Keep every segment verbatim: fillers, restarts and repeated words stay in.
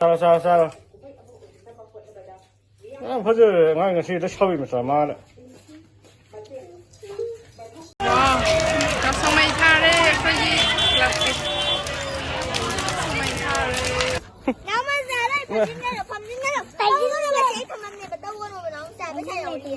ꯆꯥꯔꯣ, ꯆꯥꯔꯣ, ꯆꯥꯔꯣ꯫ ꯌꯥꯝ ꯐꯖꯔꯦ ꯑꯉꯥꯡ ꯉꯁꯤ ꯂꯣꯏ ꯁꯥꯎꯏ ꯃꯆꯥ ꯃꯥꯅ꯫ ꯋꯥꯎ, ꯆꯥꯛꯁꯪ ꯃꯩ ꯊꯥꯔꯦ ꯑꯩꯈꯣꯏꯒꯤ ꯀ꯭ꯂꯕꯀꯤ꯫ ꯆꯥꯛꯁꯪ ꯃꯩ ꯊꯥꯔꯦ꯫ ꯅꯥꯎꯃ ꯆꯥꯔꯣꯏ, ꯐꯝꯖꯤꯟꯒꯅꯨ, ꯐꯝꯖꯤꯟꯒꯅꯨ꯫ ꯐꯝꯖꯤꯟꯒꯅꯨ, ꯃꯇꯦꯛ ꯊꯝꯃꯝꯅꯦꯕ, ꯇꯧꯒꯅꯣꯕ, ꯅꯥꯎꯃ ꯆꯥ ꯄꯩꯁꯥ ꯌꯥꯎꯗꯦ꯫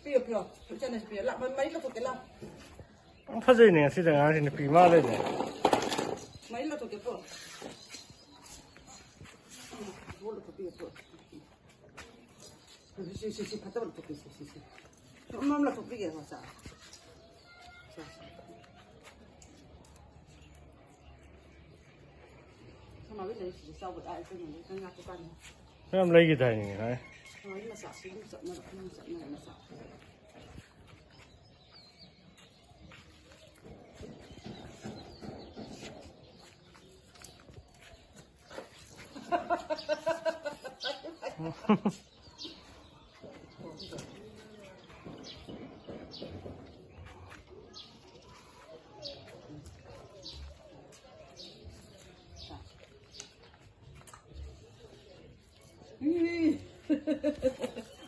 ꯄꯤꯌꯣ, ꯄꯤꯌꯣ꯫ ꯏꯆꯟꯅꯁꯨ ꯄꯤꯌꯣ꯫ ꯂꯥꯛ, ꯃꯩ ꯂꯧꯊꯣꯛꯀꯦ, ꯂꯥꯛ꯫ ꯌꯥꯝ ꯐꯖꯩꯅꯦ ꯉꯁꯤꯗꯤ ꯑꯉꯥꯡꯁꯤ ꯅꯨꯄꯤ ꯃꯥꯜꯂꯦꯅꯦ꯫ ꯃꯩ ꯂꯧꯊꯣꯛꯀꯦ, ꯄꯨꯔꯛꯑꯣ꯫ ꯂꯧꯊꯣꯛꯀꯦ, ꯄꯨꯔꯛꯑꯣ꯫ ꯁꯤ, ꯁꯤ, ꯁꯤ, ꯐꯠꯇꯕ ꯂꯧꯊꯣꯛꯀꯦ, ꯁꯤ, ꯁꯤ, ꯁꯤ꯫ ꯑꯃꯃꯝ ꯂꯧꯊꯣꯛꯄꯤꯒꯦ, ꯃꯆꯥ꯫ ꯁꯦ, ꯁꯦ꯫ ꯁꯣꯃꯥꯕꯤ ꯂꯩꯔꯤꯁꯤꯗꯤ ꯆꯥꯎꯕ ꯇꯥꯔꯦ, ꯀꯩꯅꯣ, ꯂꯩ, ꯀꯪꯂꯥ ꯗꯨꯀꯥꯟꯗ꯫ ꯃꯌꯥꯝ ꯂꯩꯈꯤꯗꯥꯏꯅꯦ ꯉꯁꯥꯏ? ꯁꯣꯃꯥꯕꯤ ꯃꯆꯥ, ꯁꯤꯒꯨꯝꯕ ꯆꯠꯅꯕ, ꯁꯤꯒꯨꯝꯕ ꯆꯠꯅꯕ ꯃꯆꯥ꯫ ꯎꯝ꯫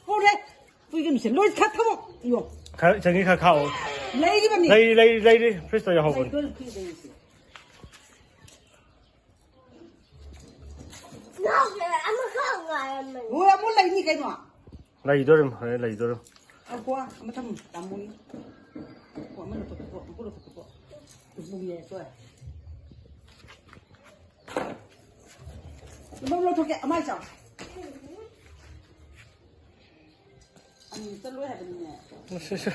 ꯍꯧꯔꯦ꯫ ꯀꯨꯏꯒꯅꯨꯁꯦ꯫ ꯂꯣꯏ ꯈꯔ ꯊꯝꯃꯣ꯫ ꯏꯌꯣ꯫ ꯈꯔ ꯆꯪꯉꯤ ꯈꯔ ꯈꯥꯛꯑꯣ꯫ ꯂꯩꯔꯤꯕꯅꯤ꯫ ꯂꯩꯔꯤ, ꯂꯩꯔꯤ, ꯂꯩꯔꯤ꯫ ꯐ꯭ꯔꯤꯖꯇ ꯌꯥꯎꯍꯧꯕꯅꯤ꯫ ꯂꯩꯗꯣꯏꯅꯤ, ꯐ꯭ꯔꯤꯖꯇ ꯂꯩꯔꯤꯁꯦ꯫ ꯍꯣꯏ, ꯑꯃꯨꯛ ꯂꯩꯅꯤ ꯀꯩꯅꯣ꯫ ꯂꯩꯗꯣꯔꯤꯝ, ꯍꯣꯔꯦꯟ ꯂꯩꯗꯣꯔꯤꯝ꯫ ꯉꯥꯏꯈꯣ, ꯑꯃ ꯊꯝꯃꯨ, ꯇꯥꯃꯣꯒꯤ꯫ ꯉꯥꯏꯈꯣ, ꯑꯃ ꯂꯧꯊꯣꯛꯀꯦꯀꯣ, ꯃꯀꯨ ꯂꯧꯊꯣꯛꯀꯦꯀꯣ꯫ ꯄꯨꯡ ꯌꯥꯏ ꯇꯣꯛꯑꯦ꯫ ꯑꯗꯨꯝ ꯂꯧꯊꯣꯛꯀꯦ, ꯑꯃ ꯆꯥꯎ꯫ ꯑꯅꯤ ꯆꯠꯂꯣꯏ ꯍꯥꯏꯕꯅꯤꯅꯦ꯫ ꯃꯁꯤꯁꯨ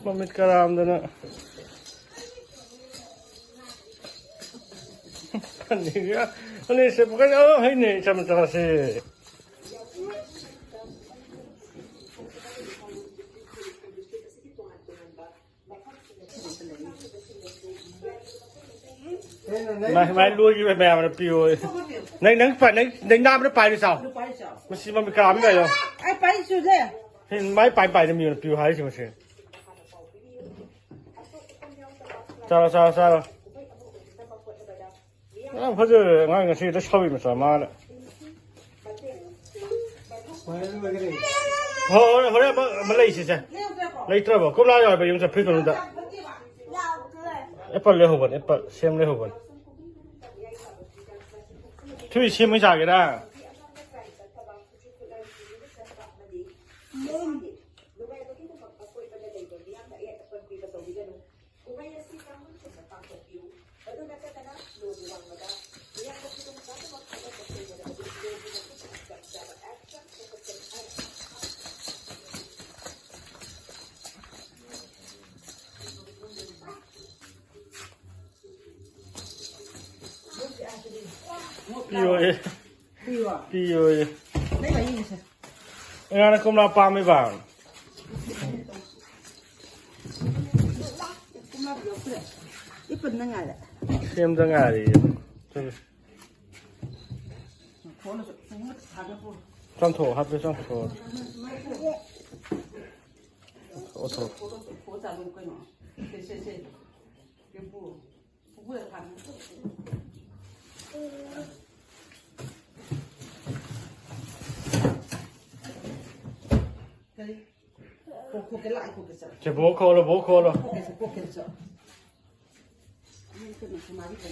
ꯃꯃꯤꯠ ꯀꯔꯥꯝꯗꯅ꯫ ꯑꯅꯤꯁꯦ ꯄꯨꯈꯠ-, ꯑꯣ, ꯍꯩꯅꯦ, ꯏꯆꯝ ꯆꯝꯃꯁꯦ꯫ ꯃꯥꯏ ꯃꯥꯏ ꯂꯣꯏꯈꯤꯕ ꯃꯌꯥꯝꯅ ꯄꯤꯌꯣ꯫ ꯅꯪ ꯅꯪ ꯄꯥꯏ- ꯅꯪ ꯅꯪ ꯅꯥꯕꯅ ꯄꯥꯏꯔꯨ ꯆꯥꯎ꯫ ꯃꯁꯤ ꯃꯃꯤꯠ ꯀꯥ ꯑꯃ ꯂꯩꯌꯣ꯫ ꯑꯩ ꯄꯥꯏꯁꯨꯁꯦ꯫ ꯃꯥꯏ ꯄꯥꯏ ꯄꯥꯏꯅ ꯃꯤꯉꯣꯟꯗ ꯄꯤꯌꯨ ꯍꯥꯏꯔꯤꯁꯤ ꯃꯁꯤ꯫ ꯆꯥꯔꯣ ꯆꯥꯔꯣ ꯆꯥꯔꯣ꯫ ꯌꯥꯝ ꯐꯖꯔꯦ ꯑꯉꯥꯡ ꯉꯁꯤꯗ ꯁꯥꯎꯏ ꯃꯆꯥ ꯃꯥꯅ꯫ ꯍꯣꯏ ꯍꯣꯏ ꯍꯣꯔꯦꯟ ꯑꯃ ꯑꯃ ꯂꯩꯁꯤꯁꯦ꯫ ꯂꯩꯇ꯭ꯔꯕꯣ? ꯀꯣꯝꯂꯥ ꯌꯥꯎꯔꯕ ꯌꯨꯝ ꯆꯠꯐ꯭ꯔꯤ ꯃꯅꯨꯡꯗ꯫ ꯑꯦꯄꯜ ꯂꯩꯍꯧꯕꯅꯤ ꯑꯦꯄꯜ ꯁꯦꯝ ꯂꯩꯍꯧꯕꯅꯤ꯫ ꯊꯨꯏ ꯁꯦꯝꯃꯩ ꯆꯥꯒꯦꯔꯥ? ꯄꯤꯌꯣꯌꯦ꯫ ꯄꯤꯌꯣ꯫ ꯄꯤꯌꯣꯌꯦ꯫ ꯂꯩꯕ ꯌꯦꯡꯁꯦ꯫ ꯑꯉꯥꯡꯅ ꯀꯣꯝꯂꯥ ꯄꯥꯝꯃꯤꯕ꯫ ꯀꯣꯝꯂꯥ ꯄꯤꯌꯣ ꯈꯨꯔꯦ꯫ ꯏꯄꯟꯅ ꯉꯥꯏꯔꯦ꯫ ꯁꯦꯝꯗ ꯉꯥꯏꯔꯦ꯫ ꯈꯣꯠꯂꯁꯨ ꯁꯨꯝ ꯊꯥꯒꯠꯄꯨ꯫ ꯆꯥꯝꯊꯣꯛ ꯍꯥꯞꯄꯦ ꯆꯥꯝꯊꯣꯛ꯫ ꯑꯣꯊꯣꯛ꯫ ꯈꯣꯠꯂꯁꯨ ꯈꯣꯠ ꯆꯥꯗꯧ ꯀꯩꯅꯣ꯫ ꯁꯦ ꯁꯦ ꯁꯦ꯫ ꯌꯦꯡꯕꯨ꯫ ꯁꯦ ꯕꯣꯛ ꯈꯣꯠꯂꯣ, ꯕꯣꯛ ꯈꯣꯠꯂꯣ꯫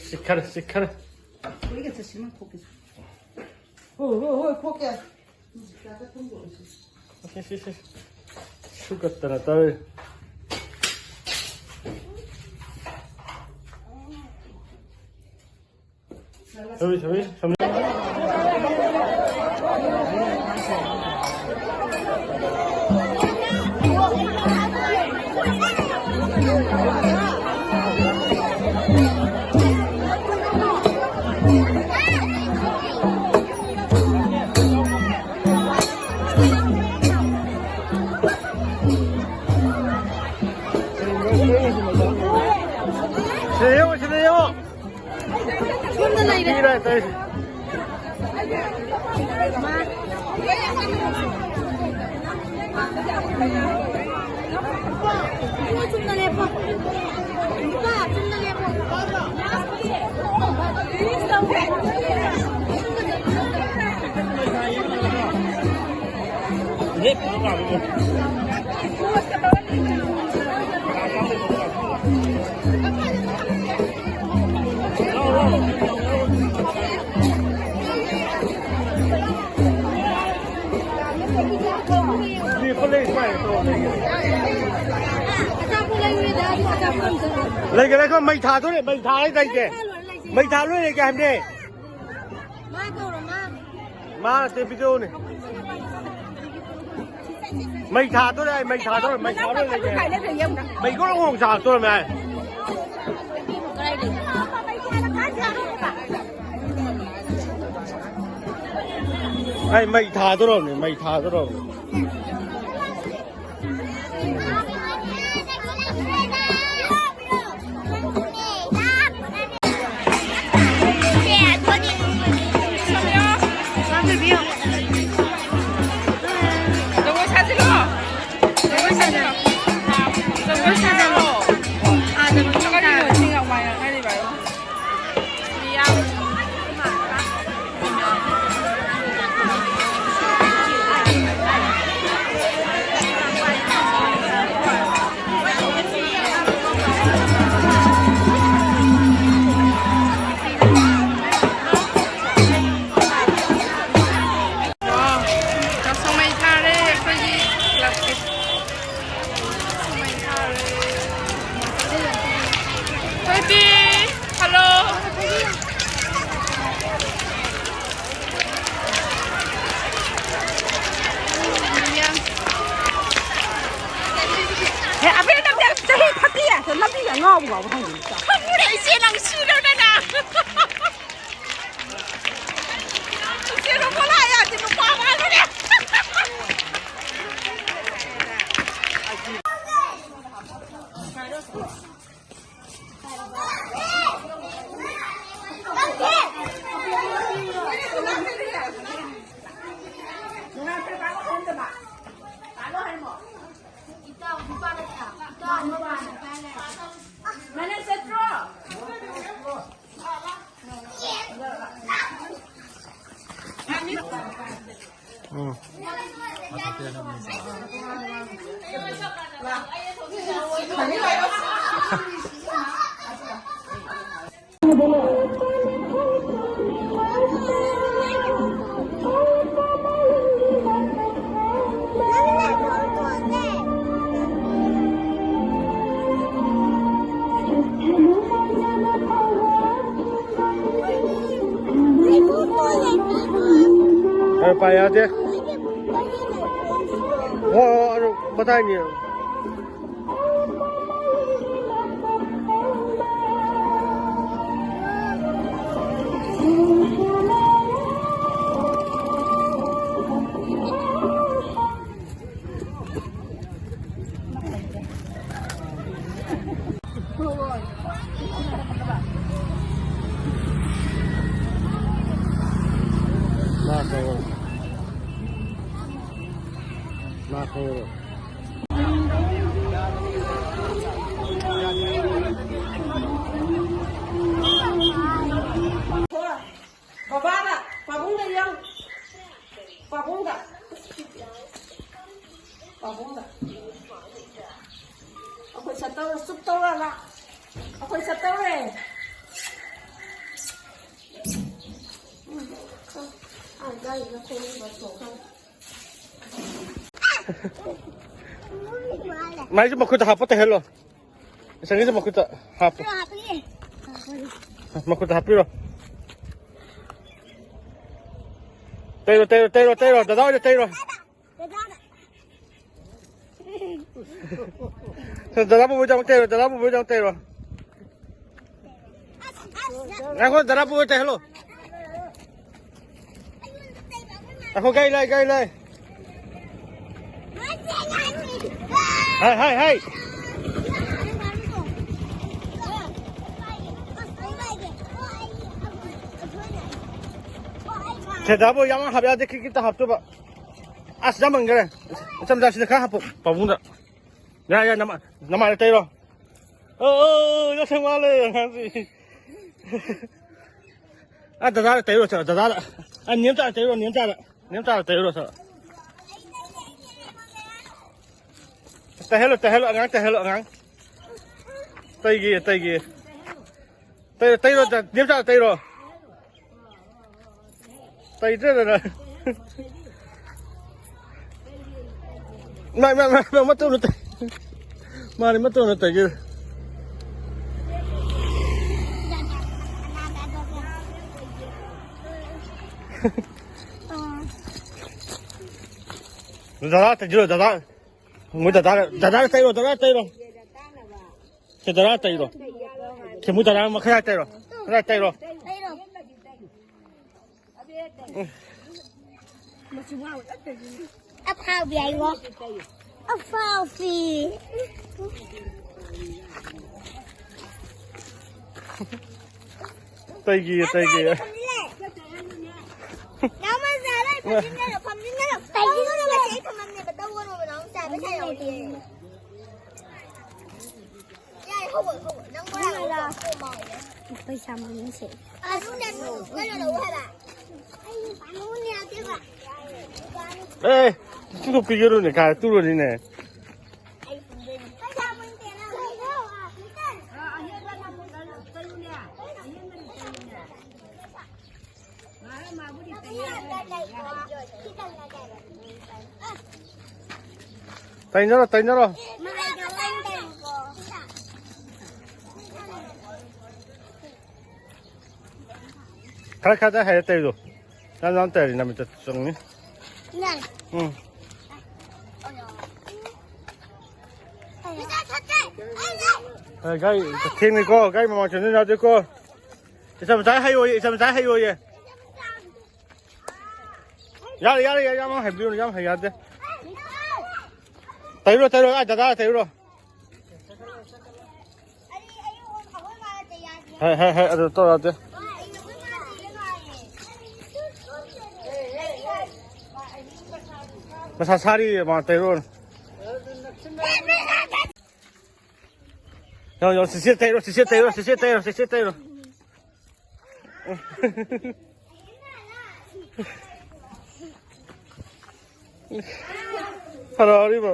ꯁꯤꯛꯈꯔꯦ, ꯁꯤꯛꯈꯔꯦ꯫ ꯍꯣꯏ, ꯍꯣꯏ, ꯍꯣꯏ, ꯈꯣꯠꯀꯦ꯫ ꯁꯤ, ꯁꯤ, ꯁꯤ꯫ ꯁꯨꯀꯠꯇꯅ ꯇꯧꯔꯤ꯫ ꯁꯣꯔꯤ, ꯁꯣꯔꯤ, ꯁꯣꯔꯤ꯫ ꯁꯤꯗ ꯌꯦꯡꯉꯣ, ꯁꯤꯗ ꯌꯦꯡꯉꯣ꯫ ꯁꯣꯝꯗ ꯂꯩꯔꯦ꯫ ꯄꯤꯔꯦ ꯑꯇꯩ꯫ ꯆꯨꯝꯅ ꯂꯦꯞꯄꯣ꯫ ꯅꯨꯄꯥ, ꯆꯨꯝꯅ ꯂꯦꯞꯄꯣ꯫ ꯂꯩꯒꯦ, ꯂꯩꯒꯦ, ꯃꯩ ꯊꯥꯗꯣꯔꯦ, ꯃꯩ ꯊꯥꯔ ꯂꯩꯒꯦ꯫ ꯃꯩ ꯊꯥ ꯂꯣꯏ ꯂꯩꯒꯦ ꯍꯥꯏꯕꯅꯦ꯫ ꯃꯥ ꯅꯠꯇꯦ, ꯚꯤꯗꯤꯑꯣꯅꯦ꯫ ꯃꯩ ꯊꯥꯗꯣꯔꯦ, ꯑꯩ ꯃꯩ ꯊꯥꯗꯣꯔꯦ, ꯃꯩ ꯊꯥꯗꯣꯔꯦ, ꯂꯩꯒꯦ꯫ ꯃꯩ ꯒꯣꯔꯣꯡ ꯒꯣꯔꯣꯡ ꯁꯥꯔꯛꯇꯣꯔꯝꯃꯦ꯫ ꯑꯩ ꯃꯩ ꯊꯥꯗꯣꯔꯕꯅꯦ, ꯃꯩ ꯊꯥꯗꯣꯔꯕꯅꯦ꯫ ꯖꯒꯣꯏ ꯁꯥꯁꯤꯔꯣ? ꯖꯒꯣꯏ ꯁꯥꯁꯤꯔꯣ? ꯖꯒꯣꯏ ꯁꯥꯁꯤꯔꯣ? ꯀꯔꯤꯅꯣ ꯏꯁꯤꯡ ꯌꯥꯝ ꯃꯥꯏꯅ ꯍꯥꯏꯔꯤꯕ? ꯎꯝ꯫ ꯍꯣꯏ, ꯄꯥꯏ ꯌꯥꯗꯦ꯫ ꯑꯣ, ꯑꯣ, ꯑꯗꯨ ꯃꯇꯥꯏꯅꯤ꯫ ꯕꯕꯥꯗ, ꯄꯥꯕꯨꯡꯗ ꯌꯦꯡ꯫ ꯄꯥꯕꯨꯡꯗ꯫ ꯄꯥꯕꯨꯡꯗ꯫ ꯑꯩꯈꯣꯏ ꯆꯠꯇꯧꯔꯦ, ꯆꯨꯞ ꯇꯧꯔꯒ꯫ ꯑꯩꯈꯣꯏ ꯆꯠꯇꯧꯔꯦ꯫ ꯎꯝ, ꯑꯥ, ꯒꯥꯔꯤꯗ ꯈꯣꯡ ꯊꯣꯛꯈ꯭ꯔꯦ꯫ ꯃꯥꯏꯁꯨ ꯃꯈꯨꯠꯇ ꯍꯥꯞꯄ ꯇꯩꯍꯜꯂꯣ꯫ ꯏꯁꯪꯒꯤꯁꯨ ꯃꯈꯨꯠꯇ ꯍꯥꯞꯄꯨ꯫ ꯍꯥꯞꯄꯒꯦ꯫ ꯃꯈꯨꯠꯇ ꯍꯥꯞꯄꯤꯔꯣ꯫ ꯇꯩꯔꯣ, ꯇꯩꯔꯣ, ꯇꯩꯔꯣ, ꯇꯩꯔꯣ꯫ ꯗꯗꯥ ꯍꯣꯏꯗ ꯇꯩꯔꯣ꯫ ꯗꯗꯥꯗ꯫ ꯗꯗꯥ ꯄꯨꯄꯨꯗ ꯑꯃꯨꯛ ꯇꯩꯔꯣ, ꯗꯗꯥ ꯄꯨꯄꯨꯗ ꯑꯃꯨꯛ ꯇꯩꯔꯣ꯫ ꯑꯁ, ꯑꯁ꯫ ꯉꯥꯏꯈꯣ, ꯗꯗꯥ ꯄꯨꯄꯨ ꯇꯩꯍꯜꯂꯣ꯫ ꯑꯩꯉꯣꯟꯗ ꯇꯩꯕ ꯑꯩꯈꯣꯏ ꯃꯥꯅ꯫ ꯉꯥꯏꯈꯣ, ꯒꯥꯔꯤ ꯂꯥꯛꯑꯦ, ꯒꯥꯔꯤ ꯂꯥꯛꯑꯦ꯫ ꯃꯥꯁꯦ ꯉꯥꯏꯈꯣ꯫ ꯍꯥꯏ, ꯍꯥꯏ, ꯍꯥꯏ꯫ ꯁꯦꯗꯥꯕꯨ ꯌꯥꯝ ꯍꯥꯞ ꯌꯥꯗꯦ, ꯈꯤꯛ ꯈꯤꯛꯇ ꯍꯥꯞꯇꯣꯏꯕ꯫ ꯑꯁ, ꯌꯥꯝꯃꯟꯈꯔꯦ꯫ ꯏꯆꯝ ꯆꯥꯁꯤꯗ ꯈꯔ ꯍꯥꯞꯄꯨ, ꯄꯥꯕꯨꯡꯗ꯫ ꯌꯥ, ꯌꯥ, ꯅꯃꯥ-, ꯅꯃꯥꯏꯗ ꯇꯩꯔꯣ꯫ ꯑꯣ, ꯑꯣ, ꯑꯣ, ꯌꯥꯁꯪ ꯃꯥꯜꯂꯦ, ꯑꯉꯥꯡꯁꯤ꯫ ꯑ, ꯗꯗꯥꯗ ꯇꯩꯔꯣ, ꯆꯠꯂꯣ, ꯗꯗꯥꯗ꯫ ꯑ, ꯅꯦꯝꯆꯥꯗ ꯇꯩꯔꯣ, ꯅꯦꯝꯆꯥꯗ꯫ ꯅꯦꯝꯆꯥꯗ ꯇꯩꯔꯨꯔꯣ, ꯁꯥꯔ꯫ ꯇꯩꯍꯜꯂꯣ, ꯇꯩꯍꯜꯂꯣ, ꯑꯉꯥꯡ ꯇꯩꯍꯜꯂꯣ, ꯑꯉꯥꯡ꯫ ꯇꯩꯒꯦ, ꯇꯩꯒꯦ꯫ ꯇꯩꯔꯣ, ꯇꯩꯔꯣ, ꯅꯦꯝꯆꯥꯗ ꯇꯩꯔꯣ꯫ ꯇꯩꯗ꯭ꯔꯦꯗꯅ꯫ ꯃꯥ, ꯃꯥ, ꯃꯥ, ꯃꯥ, ꯃꯇꯨꯅ ꯇꯩ-, ꯃꯥꯅꯤ, ꯃꯇꯨꯅ ꯇꯩꯒꯦ꯫ ꯗꯗꯥ ꯇꯩꯁꯤꯜꯂꯣ, ꯗꯗꯥ꯫ ꯃꯣꯏ ꯗꯗꯥ, ꯗꯗꯥ ꯇꯩꯔꯣ, ꯗꯗꯥ ꯇꯩꯔꯣ꯫ ꯁꯦ, ꯗꯗꯥ ꯇꯩꯔꯣ꯫ ꯁꯦ, ꯃꯣꯏ ꯗꯗꯥ ꯃꯈꯥ ꯇꯩꯔꯣ꯫ ꯈꯔ ꯇꯩꯔꯣ꯫ ꯑꯐꯥꯎꯕꯤ ꯍꯥꯏꯌꯣ꯫ ꯑꯐꯥꯎꯕꯤ꯫ ꯇꯩꯒꯦ, ꯇꯩꯒꯦ꯫ ꯅꯪ ꯃꯖꯥ ꯂꯩ, ꯐꯝꯖꯤꯟꯅꯔꯣ, ꯐꯝꯖꯤꯟꯅꯔꯣ꯫ ꯇꯧꯒꯅꯨ, ꯃꯁꯤ ꯑꯩ ꯊꯝꯃꯝꯅꯦꯕ, ꯇꯧꯒꯅꯣꯕ, ꯅꯪ ꯆꯥꯕ ꯁꯥꯟꯅꯧꯔꯤ꯫ ꯌꯥꯔꯦ, ꯍꯧꯒꯠ, ꯍꯧꯒꯠ꯫ ꯅꯪ ꯕꯣꯔꯥ ꯂꯧꯔꯣ, ꯀꯣꯛ ꯉꯥꯎꯔꯦ꯫ ꯄꯩꯁꯥ ꯃꯃꯤꯡꯁꯦ꯫ ꯀꯩꯅꯣ ꯂꯧ ꯍꯥꯏꯕ꯫ ꯑꯩ ꯄꯥꯅꯨꯅꯦ ꯌꯥꯗꯦꯕ꯫ ꯑꯦ, ꯇꯨꯊꯣꯛꯄꯤꯒꯅꯨꯅꯦ, ꯀꯥꯏ ꯇꯨꯔꯅꯤꯅꯦ꯫ ꯑꯩ ꯄꯥꯅꯨꯅꯦ꯫ ꯇꯩꯅꯔꯣ, ꯇꯩꯅꯔꯣ꯫ ꯈꯔ ꯈꯔꯗ ꯍꯩꯔ ꯇꯩꯔꯣ꯫ ꯌꯥꯝ ꯌꯥꯝ ꯇꯩꯔꯗꯤ ꯅꯃꯤꯠꯇ ꯆꯪꯅꯤ꯫ ꯎꯝ꯫ ꯑꯦ, ꯒꯥꯔꯤ ꯊꯦꯡꯅꯤꯀꯣ, ꯒꯥꯔꯤ ꯃꯃꯥꯡ ꯆꯪꯁꯤꯟ ꯌꯥꯗꯦꯀꯣ꯫ ꯏꯆꯝ ꯆꯥꯏ ꯍꯩꯌꯣꯌꯦ, ꯏꯆꯝ ꯆꯥꯏ ꯍꯩꯌꯣꯌꯦ꯫ ꯌꯥꯔꯦ, ꯌꯥꯔꯦ, ꯌꯥꯔꯦ, ꯌꯥꯝ ꯍꯩꯕꯤꯔꯨꯅꯨ, ꯌꯥꯝ ꯍꯩ ꯌꯥꯗꯦ꯫ ꯇꯩꯔꯨꯔꯣ, ꯇꯩꯔꯨꯔꯣ, ꯑꯥ, ꯗꯗꯥ, ꯇꯩꯔꯨꯔꯣ꯫ ꯍꯥꯏ, ꯍꯥꯏ, ꯍꯥꯏ, ꯑꯗꯨ ꯇꯧꯔꯗꯤ꯫ ꯃꯁꯥ ꯁꯥꯔꯤ, ꯃꯥ ꯇꯩꯔꯣ꯫ ꯌꯥꯎ, ꯌꯥꯎ, ꯁꯤꯁꯦ ꯇꯩꯔꯣ, ꯁꯤꯁꯦ ꯇꯩꯔꯣ, ꯁꯤꯁꯦ ꯇꯩꯔꯣ, ꯁꯤꯁꯦ ꯇꯩꯔꯣ꯫ ꯍꯔꯥꯎꯔꯤꯕ꯫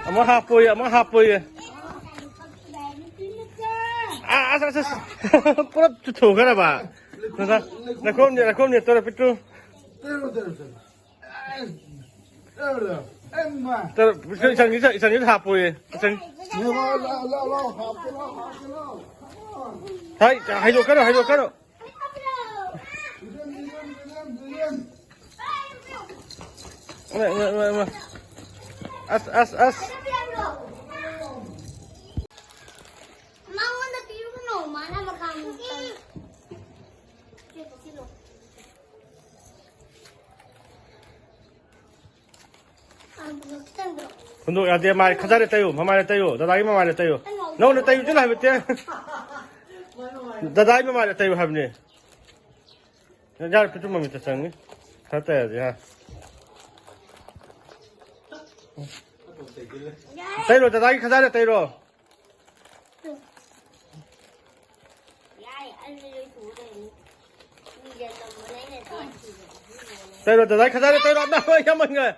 ꯑꯃ ꯍꯥꯞꯄꯣꯏ, ꯑꯃ ꯍꯥꯞꯄꯣꯏ꯫ ꯑꯥ, ꯑꯁ, ꯑꯁ, ꯑꯁ꯫ ꯄꯨꯂꯞ ꯆꯨꯊꯣꯛꯈ꯭ꯔꯕ꯫ ꯅꯈꯣꯝꯅꯦ, ꯅꯈꯣꯝꯅꯦ, ꯇꯧꯔ ꯄꯤꯛꯇ꯭ꯔꯨ꯫ ꯇꯔꯨ, ꯇꯔꯨ, ꯇꯔꯨ꯫ ꯇꯔꯨ, ꯇꯔꯨ꯫ ꯑꯦ, ꯃꯥ꯫ ꯇꯔꯨ, ꯏꯆꯟ, ꯏꯆꯟꯒꯤ, ꯏꯆꯟꯒꯤ ꯍꯥꯞꯄꯣꯏꯌꯦ꯫ ꯏꯆꯟ꯫ ꯂꯥꯎ, ꯂꯥꯎ, ꯂꯥꯎ, ꯂꯥꯎ, ꯍꯥꯞꯄꯣ, ꯂꯥꯎ, ꯍꯥꯞꯄꯣ, ꯂꯥꯎ꯫ ꯍꯥꯏ, ꯍꯩꯗꯣꯛꯀꯅꯨ, ꯍꯩꯗꯣꯛꯀꯅꯨ꯫ ꯕꯤꯔꯦꯟ, ꯕꯤꯔꯦꯟ, ꯕꯤꯔꯦꯟ, ꯕꯤꯔꯦꯟ꯫ ꯏꯃꯥ, ꯏꯃꯥ, ꯏꯃꯥ, ꯏꯃꯥ꯫ ꯑꯁ, ꯑꯁ, ꯑꯁ꯫ ꯃꯉꯣꯟꯗ ꯄꯤꯔꯨꯒꯅꯣ, ꯃꯥꯅ ꯃꯈꯥ ꯑꯃꯨꯛ ꯇꯧ꯫ ꯍꯨꯟꯗꯣꯛ ꯌꯥꯗꯦ, ꯃꯥꯏ ꯈꯖꯥꯏꯗ ꯇꯩꯌꯨ, ꯃꯃꯥꯏꯗ ꯇꯩꯌꯨ, ꯗꯗꯥꯒꯤ ꯃꯃꯥꯏꯗ ꯇꯩꯌꯨ꯫ ꯅꯉꯣꯟꯗ ꯇꯩꯌꯨ ꯆꯠꯂꯨ ꯍꯥꯏꯕ ꯅꯠꯇꯦ꯫ ꯗꯗꯥꯒꯤ ꯃꯃꯥꯏꯗ ꯇꯩꯌꯨ ꯍꯥꯏꯕꯅꯦ꯫ ꯌꯥꯔꯦ, ꯄꯤꯇꯨ ꯃꯃꯤꯠꯇ ꯆꯪꯉꯤ꯫ ꯈꯔ ꯇꯩꯔꯗꯤ ꯌꯥꯔꯦ꯫ ꯇꯩꯔꯣ, ꯗꯗꯥꯒꯤ ꯈꯖꯥꯏꯗ ꯇꯩꯔꯣ꯫ ꯌꯥꯏ, ꯑꯩ ꯂꯣꯏ ꯁꯨꯔꯦ꯫ ꯃꯤꯗ ꯇꯝꯕꯅꯦ ꯑꯩꯅ ꯇꯧꯔꯤꯁꯦ꯫ ꯇꯩꯔꯣ, ꯗꯗꯥꯏ ꯈꯖꯥꯏꯗ ꯇꯩꯔꯣ, ꯑꯝꯇ ꯍꯣꯏ, ꯌꯥꯝꯃꯟꯈ꯭ꯔꯦ꯫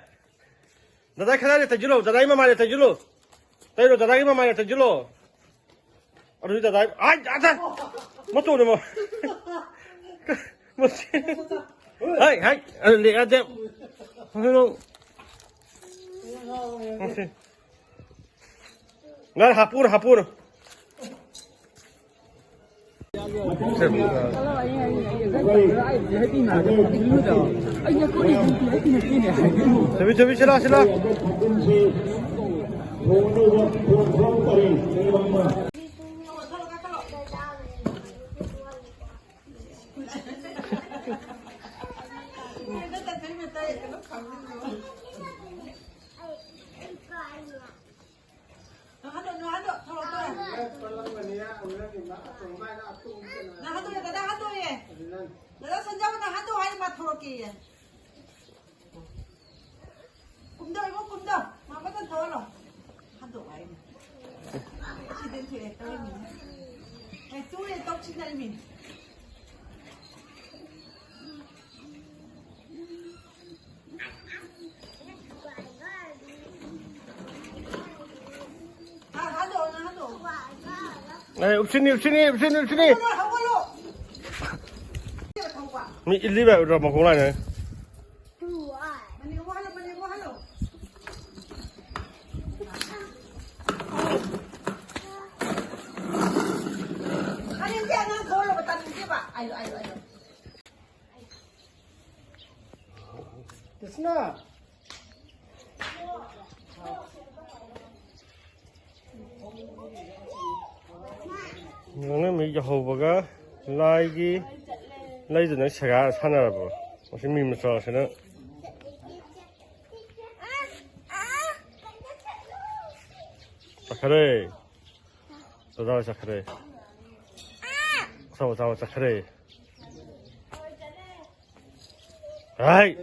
ꯗꯗꯥꯏ ꯈꯖꯥꯏꯗ ꯇꯩꯁꯤꯜꯂꯣ, ꯗꯗꯥꯏ ꯃꯃꯥꯏꯗ ꯇꯩꯁꯤꯜꯂꯣ꯫ ꯇꯩꯔꯣ, ꯗꯗꯥꯏꯒꯤ ꯃꯃꯥꯏꯗ ꯇꯩꯁꯤꯜꯂꯣ꯫ ꯑꯗꯨꯗꯤ ꯗꯗꯥꯏ, ꯑꯥꯏ, ꯑꯗ! ꯃꯇꯣꯟꯗꯣ ꯃ-, ꯃꯁꯤ-, ꯍꯥꯏ, ꯍꯥꯏ, ꯑꯗꯨꯗꯤ ꯌꯥꯗꯦ꯫ ꯃꯁꯤ꯫ ꯉꯥꯏ, ꯍꯥꯞꯄꯨꯔꯣ, ꯍꯥꯞꯄꯨꯔꯣ꯫ ꯊꯣꯏꯕꯤ, ꯊꯣꯏꯕꯤ, ꯁꯤꯂꯥ, ꯁꯤꯂꯥ꯫ ꯅꯪ ꯍꯟꯗꯣꯛ, ꯅꯪ ꯍꯟꯗꯣꯛ, ꯊꯣꯛꯂꯛꯇꯣꯔꯦ꯫ ꯅꯪ ꯍꯟꯗꯣꯛꯑꯦ, ꯗꯗꯥ ꯍꯟꯗꯣꯛꯑꯦ꯫ ꯗꯗꯥ ꯁꯟꯖꯥꯎ, ꯅꯪ ꯍꯟꯗꯣꯛ ꯍꯥꯏꯔ ꯃꯥ ꯊꯣꯛꯂꯛꯀꯦꯌꯦ꯫ ꯀꯨꯝꯗꯧ, ꯏꯕꯨꯡ, ꯀꯨꯝꯗꯧ꯫ ꯃꯥ ꯕꯇꯟ ꯊꯣꯛꯍꯜꯂꯣ꯫ ꯍꯟꯗꯣꯛ ꯍꯥꯏꯅꯦ꯫ ꯁꯤꯗꯤ ꯊꯣꯛꯑꯦ꯫ ꯑꯦ, ꯎꯞꯁꯤꯅꯤ, ꯎꯞꯁꯤꯅꯤ, ꯎꯞꯁꯤꯅꯤ, ꯎꯞꯁꯤꯅꯤ꯫ ꯃꯤ ꯏꯜꯂꯤ ꯚꯥꯏ, ꯎꯗ꯭ꯔꯣ ꯃꯈꯣꯡ ꯂꯥꯏꯅ? ꯀ꯭ꯔꯤꯁꯅ꯫ ꯅꯪꯅ ꯃꯤ ꯌꯥꯍꯧꯕꯒ ꯂꯥꯏꯒꯤ ꯂꯩꯗꯨꯅ ꯁꯦꯒꯥ ꯁꯥꯟꯅꯔꯕꯣ? ꯃꯁꯤ ꯃꯤ ꯃꯆꯥꯁꯤꯅ꯫ ꯆꯠꯈꯔꯦ꯫ ꯗꯗꯥ ꯆꯠꯈꯔꯦ꯫ ꯑꯆꯧ ꯑꯆꯧ ꯆꯠꯈꯔꯦ꯫ ꯍꯥꯏ꯫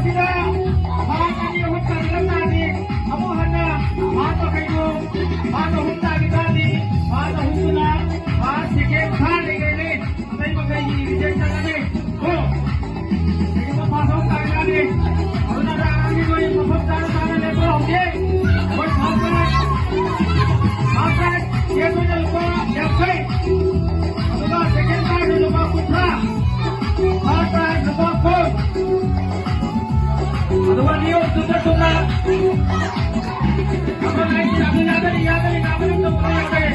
ꯁꯤꯗ ꯐꯥꯁ ꯑꯅꯤ ꯑꯍꯨꯝ ꯇꯥꯔꯒ ꯇꯥꯔꯗꯤ ꯑꯃꯨꯛ ꯍꯟꯅ ꯐꯥꯁ ꯃꯈꯩꯗꯨ ꯐꯥꯁ ꯑꯍꯨꯝ ꯇꯥꯔꯒ ꯇꯥꯔꯗꯤ ꯐꯥꯁ ꯑꯍꯨꯝꯗꯨꯅ ꯐꯥꯁ, ꯁꯦꯀꯦꯟ, ꯊꯥꯔꯠ ꯂꯩꯈ꯭ꯔꯦꯅꯦ꯫ ꯑꯇꯩ ꯃꯈꯩꯒꯤ ꯔꯤꯖꯦꯛ ꯆꯠꯂꯅꯤ꯫ ꯀꯣ? ꯀꯩꯒꯨꯝꯕ ꯐꯥꯁ ꯑꯍꯨꯝ ꯇꯥꯔꯒ ꯇꯥꯔꯗꯤ ꯑꯗꯨꯅ ꯑꯉꯥꯡꯒꯤ ꯅꯣꯏ ꯃꯐꯝ ꯆꯥꯅ ꯆꯥꯅ ꯂꯦꯞꯄ ꯍꯧꯖꯤꯛ꯫ ꯃꯣꯏ ꯐꯥꯁ ꯇꯥꯔꯦ꯫ ꯐꯥꯁ ꯇꯥꯔꯦ꯫ ꯁꯦꯀꯦꯟ ꯑꯣꯏꯅ ꯂꯨꯄꯥ ꯌꯥꯡꯈꯩ꯫ ꯑꯗꯨꯒ ꯁꯦꯀꯦꯟ ꯇꯥꯏꯝꯗ ꯂꯨꯄꯥ ꯀꯨꯟꯊ꯭ꯔꯥ, ꯊꯥꯔꯠ ꯇꯥꯏꯝ ꯂꯨꯄꯥ ꯀꯨꯟ꯫ ꯑꯗꯨꯒ ꯅꯤꯌꯣꯝ ꯆꯨꯝꯅ ꯆꯨꯝꯅ ꯑꯃ ꯂꯥꯏꯟ ꯌꯥꯗ, ꯌꯥꯗꯔꯤ, ꯌꯥꯗꯔꯤ, ꯌꯥꯗꯔꯤ, ꯇꯧꯕ ꯌꯥꯗꯔꯤ꯫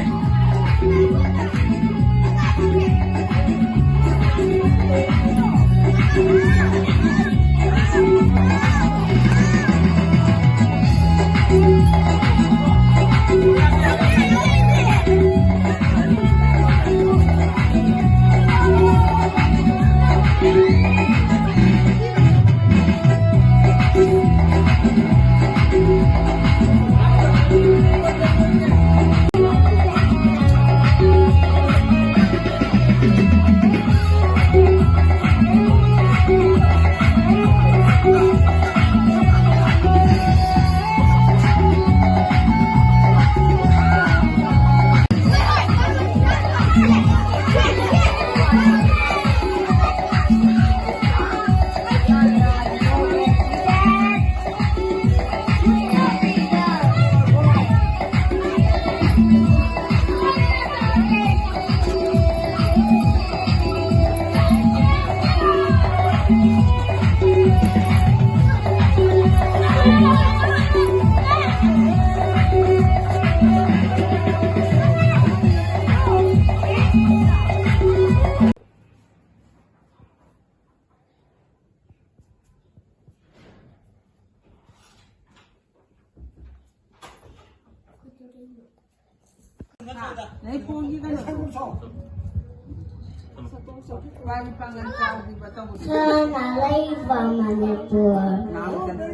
ꯁꯅꯥ ꯂꯩꯕ ꯃꯅꯤꯄꯨꯔ,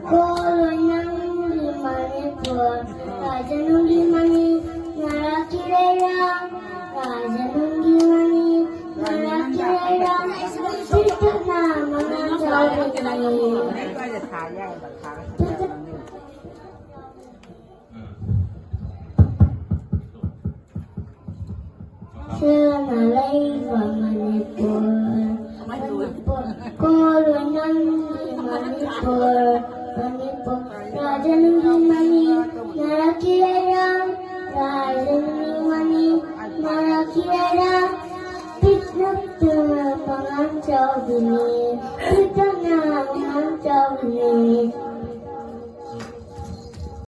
ꯀꯣꯂꯣꯏ ꯅꯪꯒꯤ ꯃꯅꯤꯄꯨꯔ, ꯔꯥꯖ ꯅꯪꯒꯤ ꯃꯅꯤ, ꯅꯔꯥꯛꯀꯤ ꯂꯩꯔꯥꯛ, ꯔꯥꯖ ꯅꯪꯒꯤ ꯃꯅꯤ, ꯅꯔꯥꯛꯀꯤ ꯂꯩꯔꯥꯛ, ꯄꯤꯛꯇꯛꯅ ꯃꯉꯥ ꯁꯦꯡꯅ ꯂꯩꯕ ꯃꯅꯤꯄꯨꯔ, ꯃꯅꯤꯄꯨꯔ, ꯀꯣꯜꯂꯣꯏ ꯅꯪꯒꯤ ꯃꯅꯤꯄꯨꯔ, ꯃꯅꯤꯄꯨꯔ, ꯔꯥꯖꯟꯒꯤ ꯃꯅꯤ, ꯅꯥꯔꯛꯀꯤ ꯂꯩꯔꯥꯡ, ꯔꯥꯖꯟꯒꯤ ꯃꯅꯤ, ꯅꯥꯔꯛꯀꯤ ꯂꯩꯔꯥꯡ, ꯄꯤꯛꯂꯛꯇꯅ ꯄꯥꯉꯥꯟ ꯆꯥꯎꯕꯤꯅꯤ, ꯄꯤꯛꯂꯛꯅ ꯄꯥꯉꯥꯟ ꯆꯥꯎꯕꯤꯅꯤ꯫